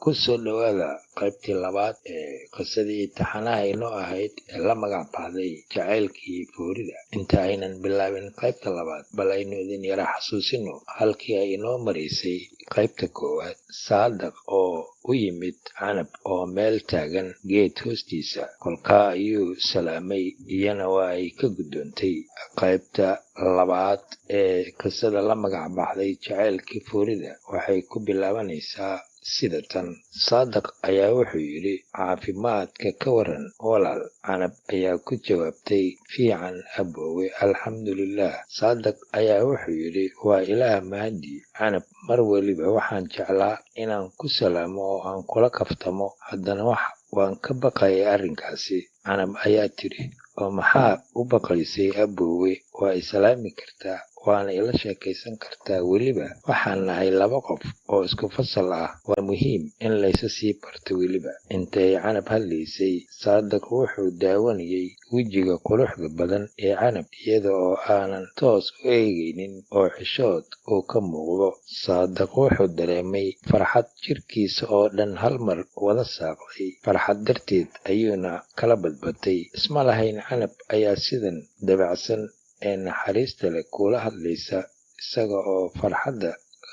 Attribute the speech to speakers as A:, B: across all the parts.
A: Ku soo dhowaada qaybtii labaad ee qisadii taxanaha inoo ahayd ee la magac baxday Jacaylkii Foorida. Inta aynan bilaabin qaybta labaad, bal aynu idin yara xasuusino halkii ay inoo maraysay qaybta koowaad. Saadaq oo u yimid Canab oo meel taagan geed hoostiisa, kolkaa ayuu salaamay, iyana waa ay ka guddoontay. Qaybta labaad ee qisada la magac baxday Jacaylkii Foorida waxay ku bilaabanaysaa sida tan. Saadaq ayaa wuxuu yidhi, "Caafimaadka ka waran, walaal?" Canab ayaa ku jawaabtay, "Fiican aboowe, alxamdulilah." Saadaq ayaa wuxuu yidhi, "Waa Ilaah mahadii. Canab, mar weliba waxaan jeclaa inaan ku salaamo oo aan kula kaftamo, haddana wax waan ka baqayay arrinkaasi." Canab ayaa tidhi, "Oo maxaa u baqaysay, aboowe? Waa isalaami kartaa, waana ila sheekaysan kartaa. Weliba waxaan nahay laba qof oo isku fasal ah, waa muhiim in laysa sii barto weliba." Intay Canab hadlaysay, Saadaq wuxuu daawanayay wejiga quruxda badan ee Canab, iyada oo aanan toos u eegaynin oo xishood uu ka muuqdo. Saadaq wuxuu dareemay farxad jirkiisa oo dhan hal mar wada saaqday. Farxad darteed ayuuna kala badbatay. Isma lahayn Canab ayaa sidan dabacsan ee naxariista leh kula hadlaysa. Isaga oo farxadda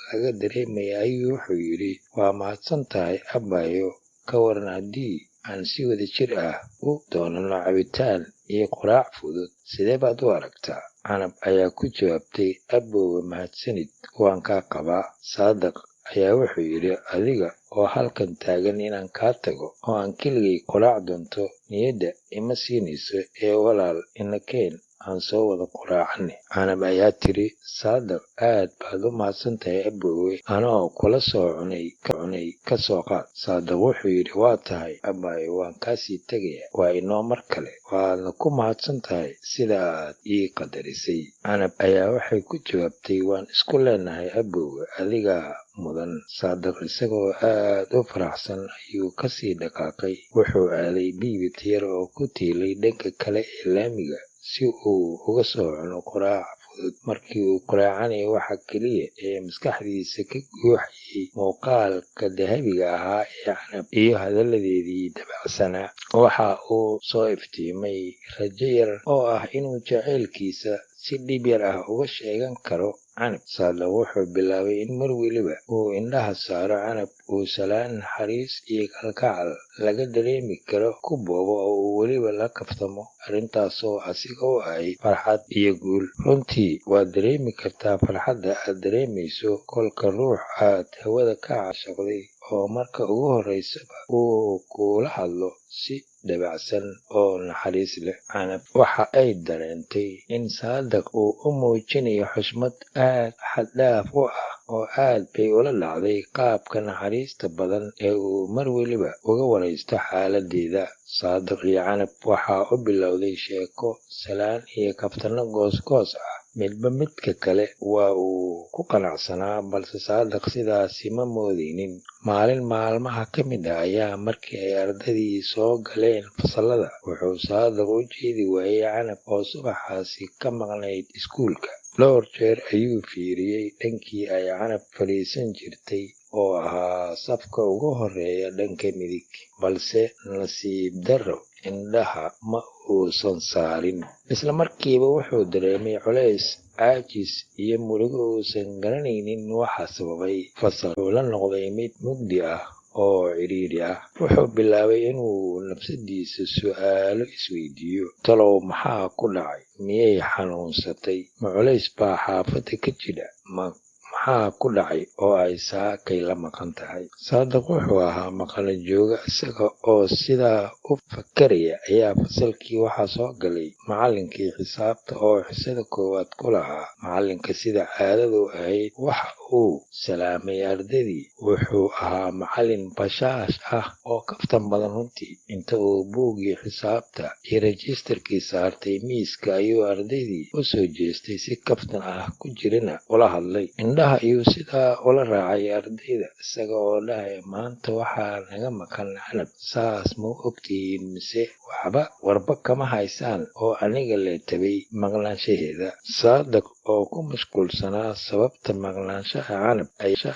A: laga dareemaya ayuu wuxuu yidhi, "Waa mahadsan tahay, abbayo. Ka waran haddii aan si wada jir ah u doonano cabitaan iyo quraac fudud? Sidee baad u aragtaa?" Canab ayaa ku jawaabtay, "Aboowe, mahadsanid, waan kaa qabaa." Saadaq ayaa wuxuu yidhi, "Adiga oo halkan taagan inaan kaa tago oo aan keligay quraac doonto niyadda ima siinayso, ee walaal inakeen aan soo wada quraacane." Canab ayaa tiri, "Saadaq, aad baad u mahadsan tahay aboowe, anoo kula soo cunay cunay ka soo qaad." Saadaq wuxuu yidhi, "Waa tahay abaayo, waan kaasii tegaya, waa inoo mar kale, waadna ku mahadsan tahay sida aad ii qadarisay." Canab ayaa waxay ku jawaabtay, "Waan isku leenahay aboowe, adigaa mudan." Saadaq isagoo aad u faraxsan ayuu kasii dhaqaaqay. Wuxuu aaday biibit yar oo ku tiilay dhanka kale ee laamiga si uu uga soo cuno quraac fudud. Markii uu quraacanayay, waxa keliya ee maskaxdiisa ka guuxayay muuqaalka dahabiga ahaa ee Canab iyo hadalladeedii dabacsanaa. Waxa uu soo iftiimay rajo yar oo ah inuu jacaylkiisa si dhib yar ah uga sheegan karo Canab. Saadaq wuxuu bilaabay in mar weliba uu indhaha saaro Canab uu salaan naxariis iyo kalgacal laga dareemi karo ku boobo oo uu weliba la kaftamo, arrintaasoo asiga u ahayd farxad iyo guul. Runtii waad dareemi kartaa farxadda aad dareemayso kolka ruux aad hawada ka caashaqday oo marka ugu horraysaba uu kuula hadlo si dabacsan oo naxariis leh. Canab waxa ay dareentay in Saadaq uu u muujinayo xushmad aad xad dhaaf u ah, oo aad bay ula dhacday qaabka naxariista badan ee uu mar weliba uga waraysto xaaladdeeda. Saadaq iyo Canab waxaa u bilowday sheeko, salaan iyo kaftano goosgoos ah. Midba midka kale waa uu ku qanacsanaa, balse Saadaq sidaasi ma moodaynin. Maalin maalmaha ka mid ah ayaa markii ay ardaydii soo galeen fasallada, wuxuu Saadaq u jeedi waayay Canab oo subaxaasi ka maqnayd iskuulka. Dhowr jeer ayuu fiiriyey dhankii ay Canab fadhiisan jirtay oo ahaa safka ugu horreeya dhanka midig, balse nasiib darro indhaha ma uusan saarin. Isla markiiba wuxuu dareemay culays, caajis iyo murugo uusan garanaynin waxa sababay. Fasal wuxuu la noqday mid mugdi ah oo cidhiidhi ah. Wuxuu bilaabay inuu nafsadiisa su'aalo isweydiiyo. Talow maxaa ku dhacay? Miyay xanuunsatay? Ma culays baa xaafadda ka jira? Ma maxaa ku dhacay oo ay saakay la maqan tahay? Saadaq wuxuu ahaa maqano jooga. Isaga oo sidaa u fakaraya ayaa fasalkii waxaa soo galay macallinkii xisaabta oo xisada koowaad ku lahaa. Macallinka sida caadadu ahayd waxa uu salaamay ardaydii. Wuxuu ahaa macallin bashaash ah oo kaftan badan runtii. Inta uu buuggii xisaabta iyo rajistarkii saartay miiska ayuu ardaydii u soo jeestay, si kaftan ah ku jirana ula hadlay. Indhaha ayuu sidaa ula raacay ardayda isaga oo dhahaya, "Maanta waxaa naga maqan Canab, saas ma ogtihiin mise waxba warba kama haysaan oo aniga lee tabay maqnaanshaheeda?" Saadaq oo ku mashquulsanaa sababta maqnaanshaha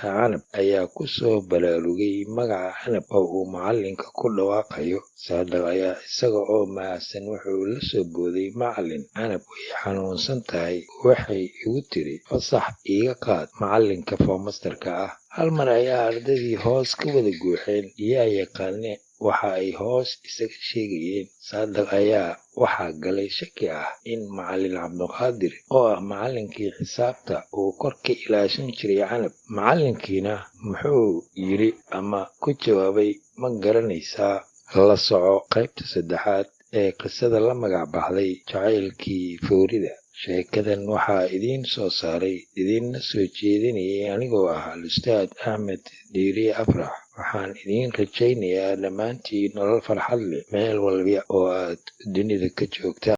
A: Canab ayaa ku soo baraarugay magaca Canab oo uu macallinka ku dhawaaqayo. Saadaq ayaa isaga oo mahadsan wuxuu la soo booday, "Macallin, Canab way xanuunsan tahay, waxay igu tiri fasax iiga qaad macallinka foormastarka ah." Hal mar ayaa ardaydii hoos ka wada guuxeen, yaa yaqaane waxa ay hoos isaga sheegayeen. Saadaq ayaa waxaa galay shaki ah in Macallin Cabduqaadir oo ah macallinkii xisaabta uu kor ka ilaashan jiray Canab. Macallinkiina muxuu yidhi ama ku jawaabay ma garanaysaa? La soco qaybta saddexaad ee qisada la magac baxday Jacaylkii Foorida. Sheekadan waxaa idiin soo saaray, idiinna soo jeedinayay anigoo ah Al-Ustaad Axmed Diiriye Afrax. Waxaan idiin rajaynayaa dhammaantiin nolol farxad leh meel walba oo aad dunida ka joogtaan.